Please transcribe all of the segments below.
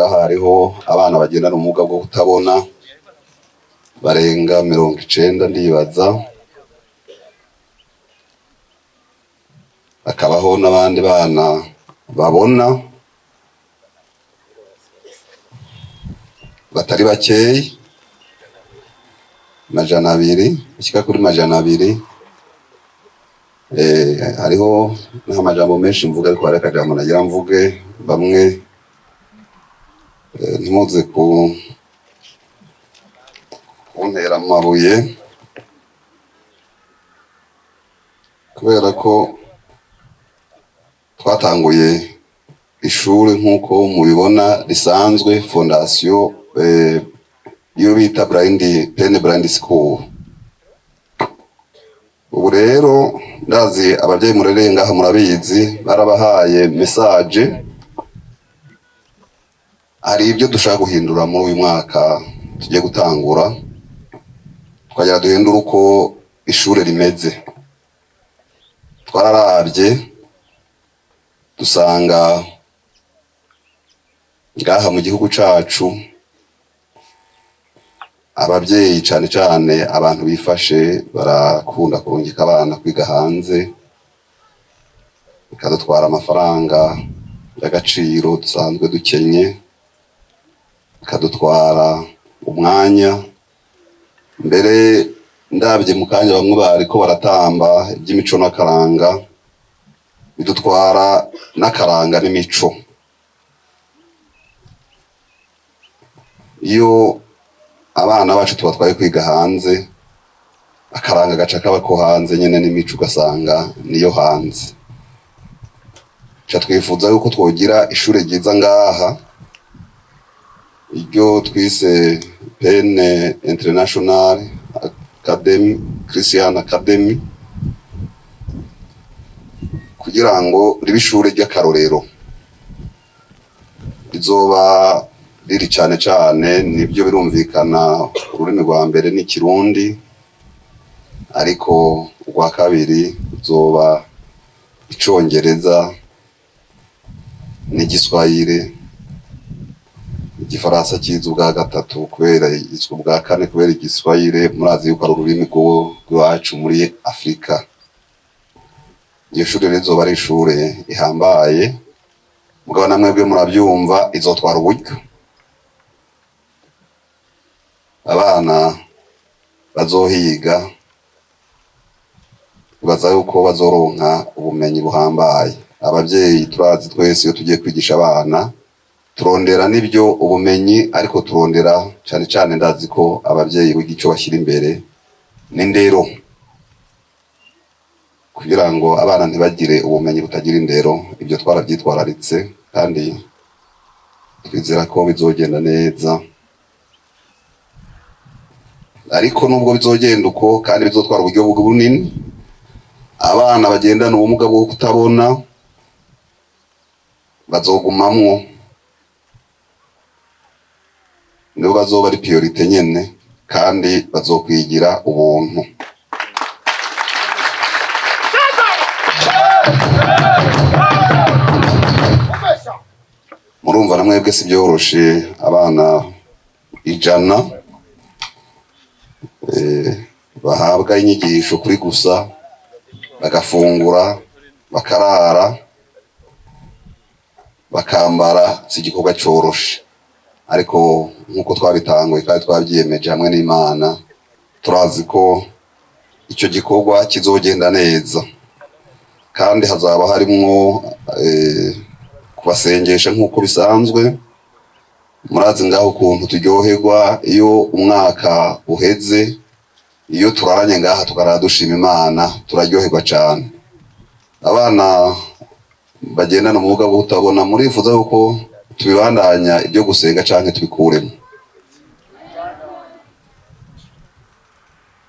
Ngaha hariho abana bagendana ubumuga bwo kutabona barenga 90 ndibaza, hakabaho n'abandi bana babona batari bakeyi, 200, bashika kuri 200. Hariho n'amajambo menshi mvuga, ariko hari akajambo nagira mvuge. Bamwe ntimuze kuntera amabuye, kubera ko twatanguye ishure nk'uko mubibona risanzwe, fondation iyo bita Blind Pen Blind School. Ubu rero ndazi abavyeyi murereye ngaha murabizi, barabahaye message. Hari ibyo dushaka guhindura muri uyu mwaka tugiye gutangura, tukagira duhindura uko ishure rimeze. Twararavye dusanga ngaha mu gihugu cacu abavyeyi cane cane abantu bifashe barakunda kurungika abana kwiga hanze, bikadutwara amafaranga y'agaciro dusanzwe dukenye, bikadutwara umwanya. Mbere ndabye mu kanya bamwe bariko baratamba iby'imico n'akaranga, bidutwara n'akaranga n'imico. Iyo abana bacu tubatwaye kwiga hanze, akaranga gaca kaba ko hanze nyene n'imico ugasanga niyo hanze. Ca twifuza yuko twogira ishure ryiza ngaha, iryo twise Pene International Academy, Christian Academy, kugira ngo ribe ishure ry'akarorero. Rizoba riri cane cane, nibyo birumvikana, ururimi rwa mbere ni Kirundi, ariko urwa kabiri ruzoba Icongereza n'iGiswahili, Igifaransa kiza ubwa gatatu kubera ubwa kane kubera Igiswahili. Murazi yuko ari ururimi rw'iwacu muri Afrika. Iryo shure rizoba ari ishure rihambaye, mugabo namwebwe murabyumva izotwara uburyo. Abana bazohiga baza yuko bazoronka ubumenyi buhambaye. Abavyeyi turazi twese iyo tugiye kwigisha abana turondera n'ibyo ubumenyi, ariko turondera cane cane, ndazi ko abavyeyi burya ico bashyira imbere n'indero, kugira ngo abana ntibagire ubumenyi butagira indero. Ibyo twarabyitwararitse kandi twizera ko bizogenda neza. Ariko nubwo bizogenda uko kandi bizotwara uburyo bunini, abana bagendana ubumuga bwo kutabona bazogumamwo, nibo bazoba ari priorite nyene, kandi bazokwigira ubuntu. Murumva na mwebwe si byoroshe, abana 100 bahabwa inyigisho kuri gusa, bagafungura, bakarara, bakambara, si igikorwa coroshe. Ariko nkuko twabitanguye kandi twabyiyemeje hamwe n'Imana, turazi ko icyo gikorwa kizogenda neza, kandi hazaba harimwo kubasengesha nkuko bisanzwe. Murazi ngaho ukuntu turyoherwa iyo umwaka uheze, iyo turaranye ngaha tukarara dushima Imana, turaryoherwa cyane. Abana bagendana ubumuga bwo kutabona, murifuza yuko tubibandanya ibyo gusenga canke tubikuremo?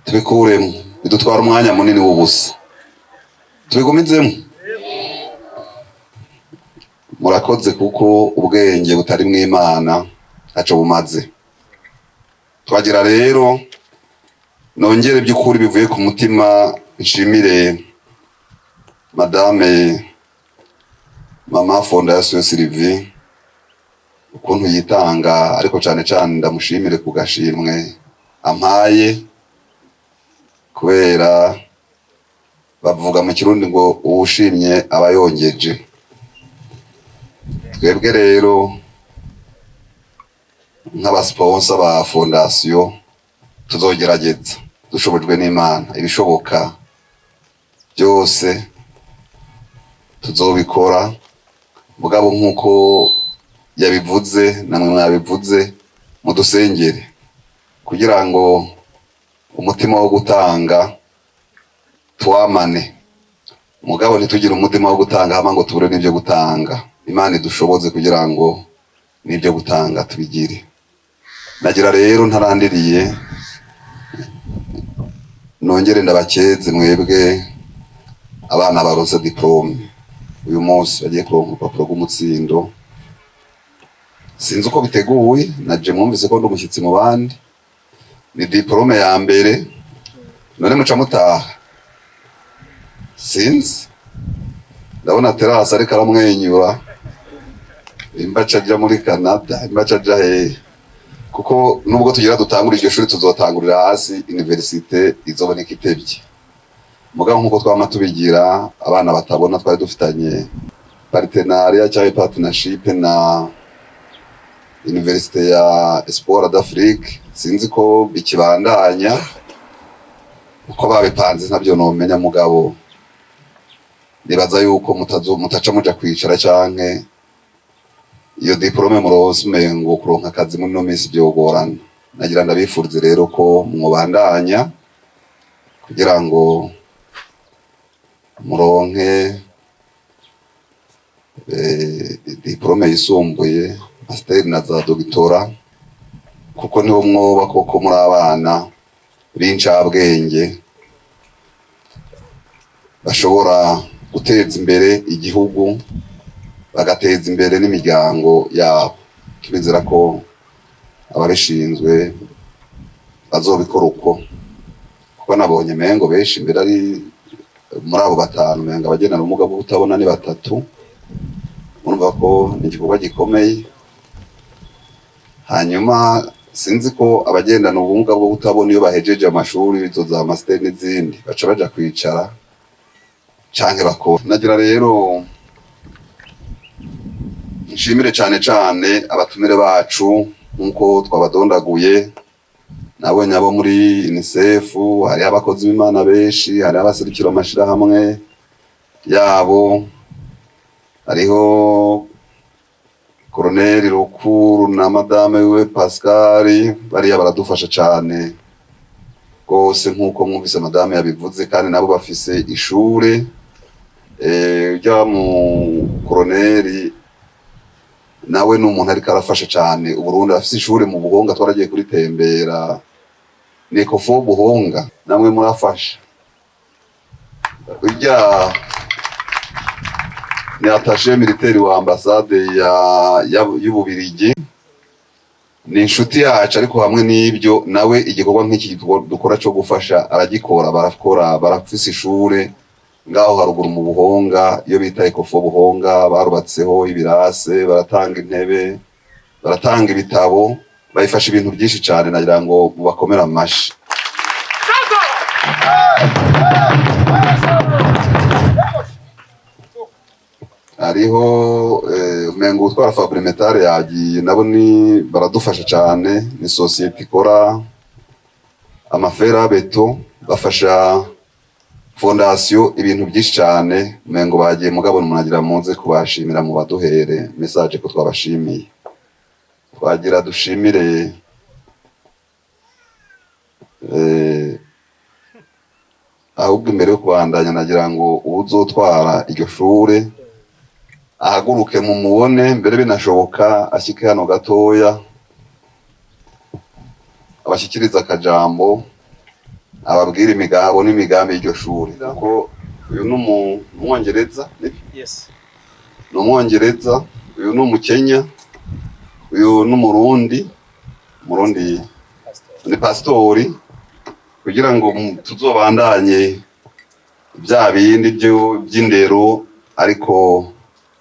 Tubikuremo, bidutwara umwanya munini w'ubusa. Tubigumizemo. Murakoze, kuko ubwenge butari mw'Imana ntaco bumaze. Twagira rero nongere by'ukuri bivuye ku mutima nshimire Madame Mama Fondation Sylvie Ukuntu yitanga, ariko cane cane ndamushimire ku gashimwe ampaye, kubera bavuga mu Kirundi ngo uwushimye aba yongeje. Twebwe rero nk'aba sponsor ba fondation tuzogerageza, dushobojwe n'Imana, ibishoboka byose tuzobikora. Mugabo nk'uko yabivuze, namwe mwabivuze, mudusengere kugira ngo umutima wo gutanga tuwamane, mugabo ntitugire umutima wo gutanga hama ngo tubure n'ibyo gutanga. Imana idushoboze kugira ngo n'ibyo gutanga tubigire. Nagira rero ntarandiriye, nongere ndabakeze mwebwe abana baronse diplôme uyu munsi, bagiye kuronka urupapuro rw'umutsindo. Sinzi uko biteguye, naje mwumvise ko ndi umushyitsi mu bandi. Ni diplôme ya mbere, none muca mutaha? Sinzi, ndabona Terasi ariko aramwenyura. Imba aca aja muri Canada, imba aca aja hehe? Kuko nubwo tugira dutangura iryo shuri, tuzotangurira hasi, université izoboneka itevye. Mugabo nkuko twama tubigira, abana batabona twari dufitanye partenariat cyangwa partnership na Université ya Espoir d'Afrique. Sinzi ko bikibandanya uko babipanze, ntabyo nomenya, mugabo nibaza yuko mutazo mutaca muja kwicara, canke iyo diplôme muronse umengo kuronka akazi muri no minsi byogorana. Nagira ndabifurize rero ko mwobandanya kugira ngo muronke diplôme yisumbuye, master na za doctorat, kuko niho mwoba koko muri abana b'incabwenge bashobora guteza imbere igihugu, bagateza imbere n'imiryango yabo. Turizera ko ababishinzwe bazobikora uko, kuko nabonye mengo benshi imbere ari muri abo batanu, mengo abagendana ubumuga bwo kutabona ni batatu. Murumva ko ni igikorwa gikomeye. Hanyuma sinzi ko abagendana ubumuga bwo kutabona, iyo bahejeje amashuri, izo za master n'izindi, baca baja kwicara canke bakora. Nagira rero nshimire cane cane abatumire bacu nkuko twabadondaguye. Nabonye abo muri UNICEF, hariho abakozi b'Imana benshi, hariho abaserukira amashirahamwe yabo, hariho Colonel Rukuru na madame wiwe Pascal. Bariya baradufasha cane rwose, nkuko mwumvise madame yabivuze, kandi nabo bafise ishure. Ujya mu koroneri nawe ni umuntu ariko arafasha cane Uburundi, afise ishure mu Buhonga, twaragiye kuritembera, ni Ecofo Buhonga. Namwe murafasha. Ujya ni attaché militaire wa ambassade ya y'Ububirigi, ni inshuti yacu, ariko hamwe n'ibyo nawe igikorwa nk'iki dukora cyo gufasha aragikora. Barakora, barafise ishure ngaho haruguru mu Buhonga, iyo bita Ecofo Buhonga. Barubatseho ibirase, baratanga intebe, baratanga ibitabo, bayifasha ibintu byinshi cyane. Nagira ngo mubakomere amashi. Hariho umengo utwara Fabrimetal yagiye, nabo ni baradufasha cyane. Ni société ikora ama fer à béton, bafasha fondation ibintu byinshi cyane. Umengo bagiye, mugabo munagira muze kubashimira, mu baduhere message ko twabashimiye. Twagira dushimire ahubwo imbere yo kubandanya, nagira ngo uwuzotwara iryo shure ahaguruke mumubone, mbere binashoboka ashyike hano gatoya, abashyikiriza akajambo, ababwira imigabo n'imigambi y'iryo shure, kuko uyu ni Umwongereza. Yes. Ni Umwongereza, uyu ni Umukenya, uyu ni Umurundi. Umurundi Pastor. Ni pasitori, kugira ngo tuzobandanye bya bindi by'indero, ariko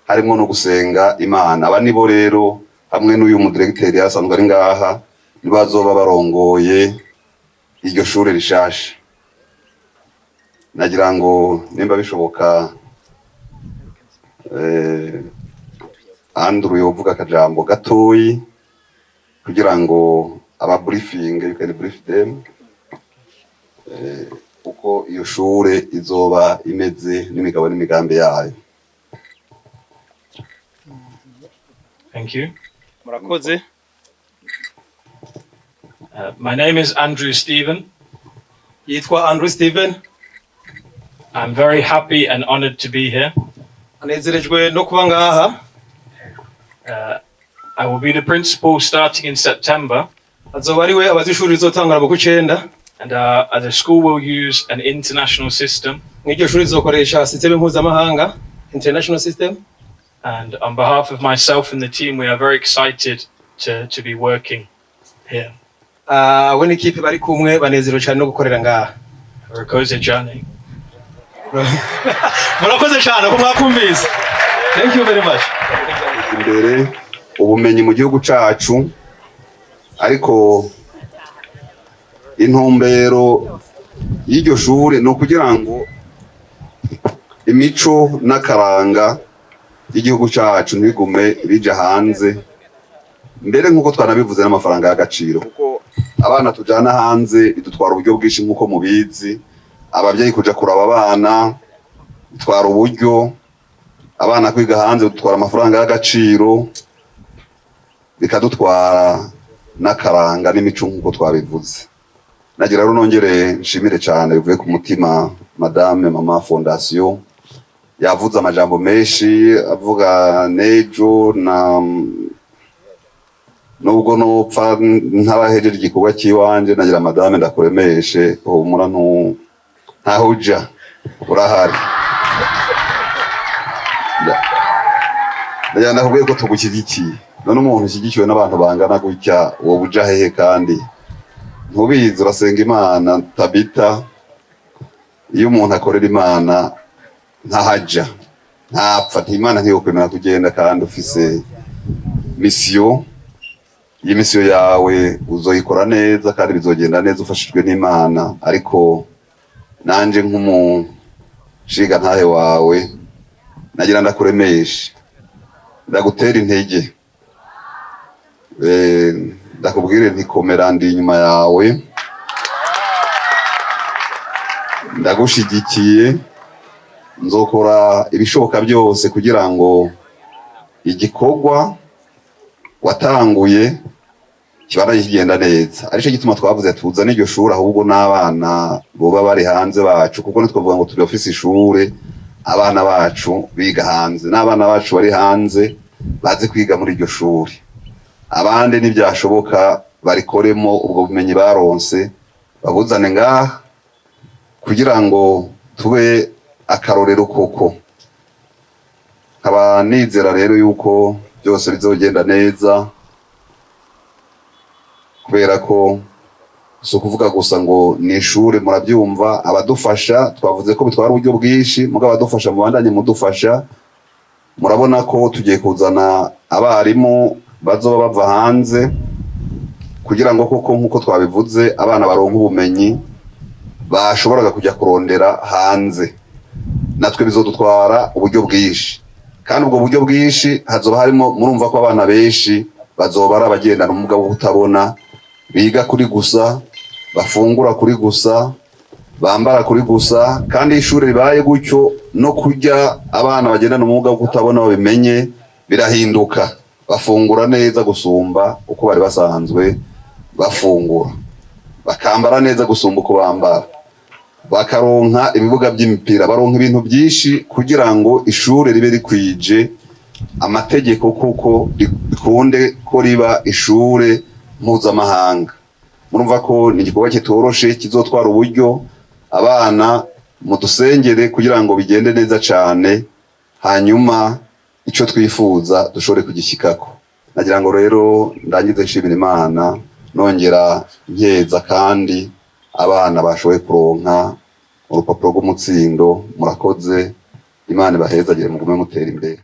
harimo no gusenga Imana. Aba nibo rero. Hamwe n'uyu mudiregiteri asanzwe ari ngaha, nibazoba barongoye iryo shure rishasha. Nagira ngo nimba bishoboka, Andrew yovuga akajambo gatoyi kugira ngo aba briefing, you can brief them uko iyo shure izoba imeze n'imigabo n'imigambi yayo. Thank you. Murakoze. My name is Andrew Stephen. Yitwa Andrew Steven. I'm very happy and honored to be here. Anezerejwe no kuba ngaha. I will be the principal starting in September, Azoba ari we abaza ishuri rizotangura mu kw'icenda. And the school will use an international system. Mw'iryo shuri rizokoresha système mpuzamahanga, international system. And on behalf of myself and the team, we are very excited to be working here. Ah, we n'ikipe bari kumwe banezerewe cyane no gukorera ngaha. Murakoze cane. Murakoze cyane ko mwakumvise. Thank you very much. Imbere ubumenyi mu gihugu cacu, ariko intumbero y'iryo shure ni ukugira ngo imico n'akaranga y'igihugu cacu ntibigume bija hanze, mbere nk'uko twanabivuze n'amafaranga y'agaciro, kuko abana tujana hanze bidutwara uburyo bwinshi nk'uko mubizi. Abavyeyi kuja kuraba abana bitwara uburyo, abana kwiga hanze bidutwara amafaranga y'agaciro, bikadutwara n'akaranga n'imico nk'uko twabivuze. Nagira rero nongere nshimire cyane bivuye ku mutima madame mama fondation. Yavuze amajambo menshi, avuga nejo na nubwo nopfa ntarahejeje igikorwa cy'iwanje. Nagira madame ndakuremeshe, humura, ntaho uja, urahari. Ndagira ndakubwiye ko tugushyigikiye. None umuntu ushyigikiwe n'abantu bangana gutya, wowe uja hehe? Kandi ntubizi, urasenga Imana. Tabita, iyo umuntu akorera Imana ntahaja, ntapfa. Imana ntiyokwemera kugenda kandi ufise mission. Iyi mission yawe uzoyikora neza kandi bizogenda neza ufashijwe n'Imana. Ariko nanje nk'umushinga ntahe wawe, nagira ndakuremeshe, ndagutera intege, ndakubwire nti komera, ndi inyuma yawe, ndagushigikiye. Nzokora ibishoboka byose kugira ngo igikorwa watanguye kibandanye kigenda neza. Arico gituma twavuze tuzane iryo shure, ahubwo n'abana boba bari hanze bacu, kuko ntitwavuga ngo turi ofisi ishure abana bacu biga hanze, n'abana bacu bari hanze bazi kwiga muri iryo shure, abandi ntibyashoboka barikoremo ubwo bumenyi baronse babuzane ngaha kugira ngo tube akarorero koko. Nkaba nizera rero yuko byose bizogenda neza, kubera ko si ukuvuga gusa ngo ni ishure. Murabyumva, abadufasha twavuze ko bitwara uburyo bwinshi, mugabo abadufasha mubandanye mudufasha. Murabona ko tugiye kuzana abarimu bazoba bava hanze kugira ngo koko nk'uko twabivuze abana baronke ubumenyi bashoboraga kujya kurondera hanze. Natwe bizodutwara uburyo bwinshi, kandi ubwo buryo bwinshi hazoba harimo, murumva ko abana benshi bazoba ari abagendana ubumuga bwo kutabona, biga kuri gusa, bafungura kuri gusa, bambara kuri gusa. Kandi iyo ishuri ribaye gutyo, no kurya abana bagendana ubumuga bwo kutabona babimenye birahinduka, bafungura neza gusumba uko bari basanzwe bafungura, bakambara neza gusumba uko bambara, bakaronka ibibuga by'imipira, baronka ibintu byinshi kugira ngo ishure ribe rikwije amategeko, kuko rikunde ko riba ishure mpuzamahanga. Murumva ko ni igikorwa kitoroshe, kizotwara uburyo. Abana mudusengere kugira ngo bigende neza cane, hanyuma ico twifuza dushobore kugishyikako. Nagira ngo rero ndangize nshimira Imana, nongera nkeza kandi abana bashoboye kuronka urupapuro rw'umutsindo. Murakoze, Imana ibahezagire, mugume mutera imbere.